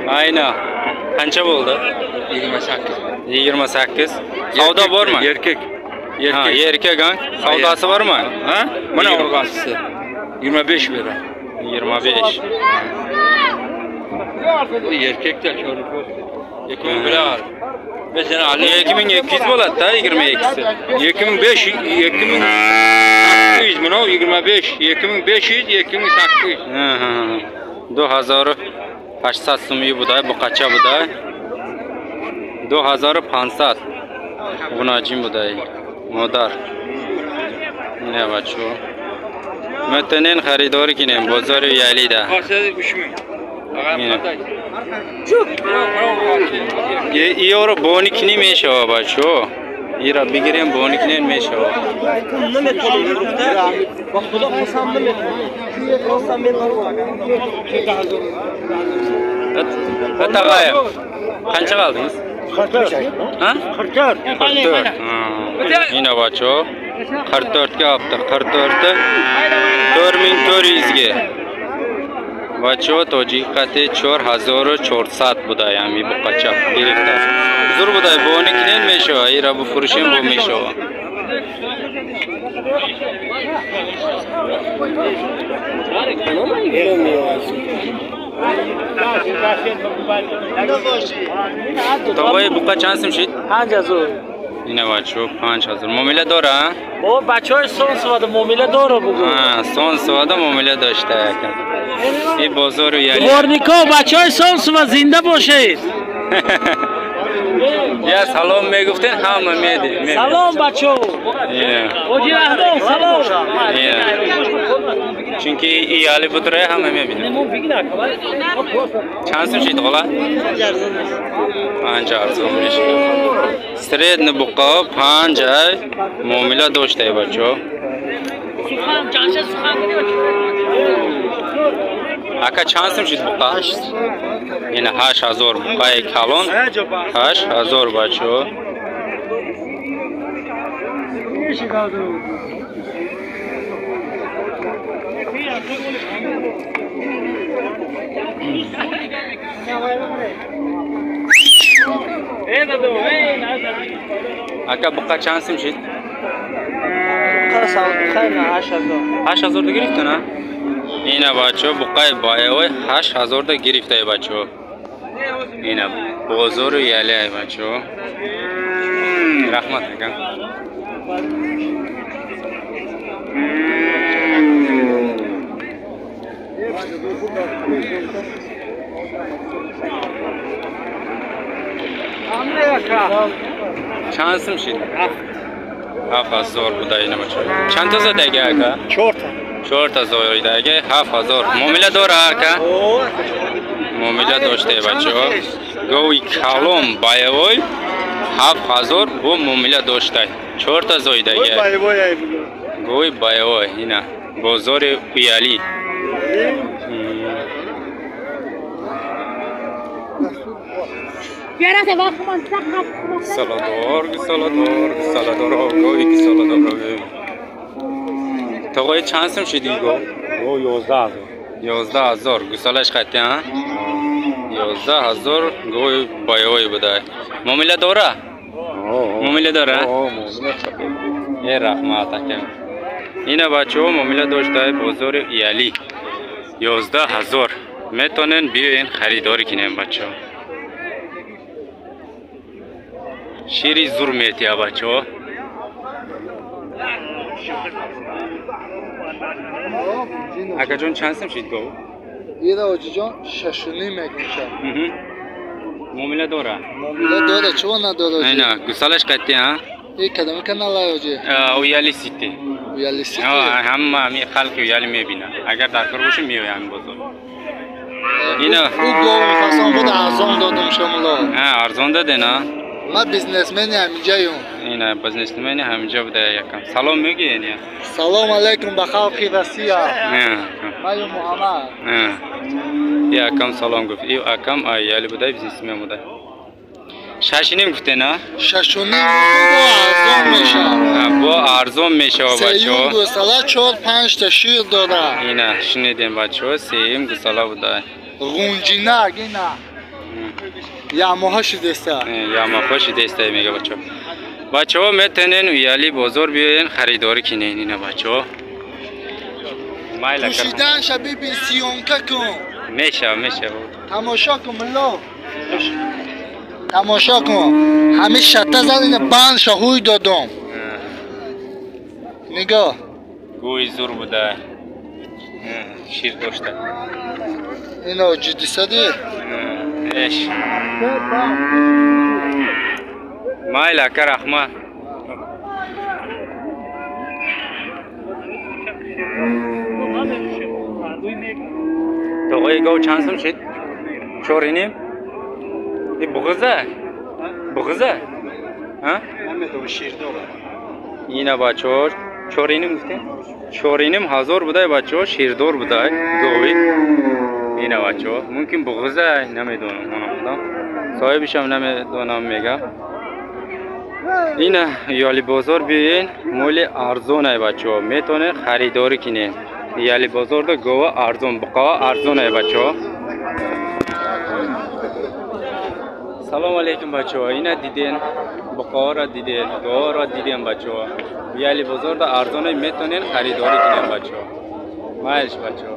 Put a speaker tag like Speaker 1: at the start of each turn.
Speaker 1: Ayna. Qancha bo'ldi?
Speaker 2: 28.
Speaker 1: 28. Savdo bormi?
Speaker 2: Erkak.
Speaker 1: Ha, erkak ha? Savdosi bormi?
Speaker 2: Ha? Mana urg'achisi. 25 beradi.
Speaker 1: 25.
Speaker 2: Bu erkakda ko'rib ko'rdi. 2000 Mesela
Speaker 1: 2200 bo'ladi-da 22si.
Speaker 2: 2500, 2800 mana 25, 2500, 2800.
Speaker 1: Ha. 2800 сумӣ будай, буқача будай. 2500 гунаҷин будай. Модар. Ина бачо. Метонен харидорӣ кинем бозори Ялида.
Speaker 2: 3000.
Speaker 1: Иёро бони кини мешава бачо. Ира бигирем бони кинем мешава. Tag'ayev. Qancha qaldingiz?
Speaker 3: 44.
Speaker 1: Ha?
Speaker 3: 44.
Speaker 1: 44. Ина бачо. 44 ga olibdi. 44 4400 ga. Бачо тоҷик қати 4400 будай ҳами буқача гирифта. Зур будай бони кинен мешава, ира буфурӯшем бо мешава. Тоғои буқа чанд сум шид?
Speaker 4: 5000.
Speaker 1: Ина бачо 5000. Муомила дора?
Speaker 4: О, бачаҳои сон сувада муомила дора бугу.
Speaker 1: А, сон сувада муомила дошта яка. И бозору яли.
Speaker 4: Дворнико, бачаҳои сон сува зинда бошед.
Speaker 1: Я салом мегуфтен, ҳама меди.
Speaker 4: Салом бачо. Оҷи Раҳмон, салом.
Speaker 1: Чунки ияли будра ҳама мебинад. Чанд сум шид хола? 5 арзон мешавад. Средний буқа 5 ай муомила доштай бачо. Ака чанд сум шид буқа? Ина 8000 буқаи калон 8000 бачо. Ака буқа чанд сум шид? 8000 да гирифтан, а? Ина бачо буқаи баявой 8000 да гирифтай бачо. Ина бозору ялай бачо. Раҳмат ака. Чанд сум шид? 7000 буда ина бачо. Чанд та задаги ака?
Speaker 3: 4 та.
Speaker 1: 4 та зоидаги 7000. Муомила дора ака? Муомила дошта бачо. Гови калом баявой 7000 бо муомила дошта. 4 та зоидаги. Гови баявой ина бозори Уяли. Саладор, саладор, саладор, гови саладор. Тоғои чанд сум шид ин гов?
Speaker 3: 11000.
Speaker 1: 11000. Гусалаш қати, а? 11000 гови баявой буда. Муомила дора? Муомила дора? Э, раҳмат ака. Ина бачаҳо муомила доштай бозори Ялӣ. 11000. Метонен биёен харидорӣ кинем бачаҳо. Шири зур метия бачаҳо. Акаҷон чанд сум шид гов?
Speaker 5: Ира оҷиҷон 6.5 мегӯшад.
Speaker 1: Муомила дора?
Speaker 5: Муомила дора, чего надора?
Speaker 1: Ина, гусалаш қати, а?
Speaker 5: И кадом канал оҷи?
Speaker 1: Уяли Сити.
Speaker 5: Уяли Сити.
Speaker 1: Ҳама ҳами халқи Уяли мебинад. Агар даркор боша меояд ҳамин бозор. Ина
Speaker 5: ӯ гов мехостам буд, арзон додум шумоло.
Speaker 1: Арзон доден, а?
Speaker 5: Ман бизнесмени ҳаминҷаем.
Speaker 1: Ина бизнесмени ҳаминҷа буда якам. Салом мегӯен я?
Speaker 5: Салом алейкум ба халқи Россия. Ман Муҳаммад.
Speaker 1: Якам салом гуфт. И акам аяли буда бизнесмен буда. 6.5 гуфтен, а?
Speaker 5: 6.5 бо арзон мешавад.
Speaker 1: Бо арзон мешавад бачаҳо.
Speaker 5: Сеюм гусала 4-5 та шир дорад.
Speaker 1: Ина шунидем бачаҳо, сеюм гусала буда.
Speaker 5: Ғунҷинак ина. Ямоҳа шудеста.
Speaker 1: Ямоҳа шудеста мега бачаҳо. Бачаҳо метавонен Уяли бозор биёен харидорӣ кинен ина бачаҳо. Майла
Speaker 5: пӯшиданша бибин, съёмка кун.
Speaker 1: Мешава, мешава.
Speaker 5: Тамошо кун, мулло. Тамошо кун. Ҳамин шата зад ина бандша ҳуй додум. Нигоҳ.
Speaker 1: Гӯи зур буда. Шир дошта.
Speaker 5: Ино ҷиддӣ сади?
Speaker 1: Эш. Майли ака, раҳмат. Тоғои гов чанд сум шид? Чори ним? И буғиза? Буғиза? А? Ина бачаҳо чори ним гуфтем? 4,5 ҳазор будай бачаҳо, ширдор будай гови. Ина бачаҳо, мумкин буғиза, намедонам, онам худам. Соҳибишам намедонам мега. Ина Ёли бозор биёен, моли арзонай бачаҳо, метавонед харидорӣ кинед. Яли бозорда гова арзон, буқао арзонай бачаҳо. Салом алейкум бачаҳо. Ина диден, буқаоро диден, говаро диден бачаҳо. Яли бозорда арзонай, метавонед харидорӣ кинед бачаҳо. Майлиш бачаҳо.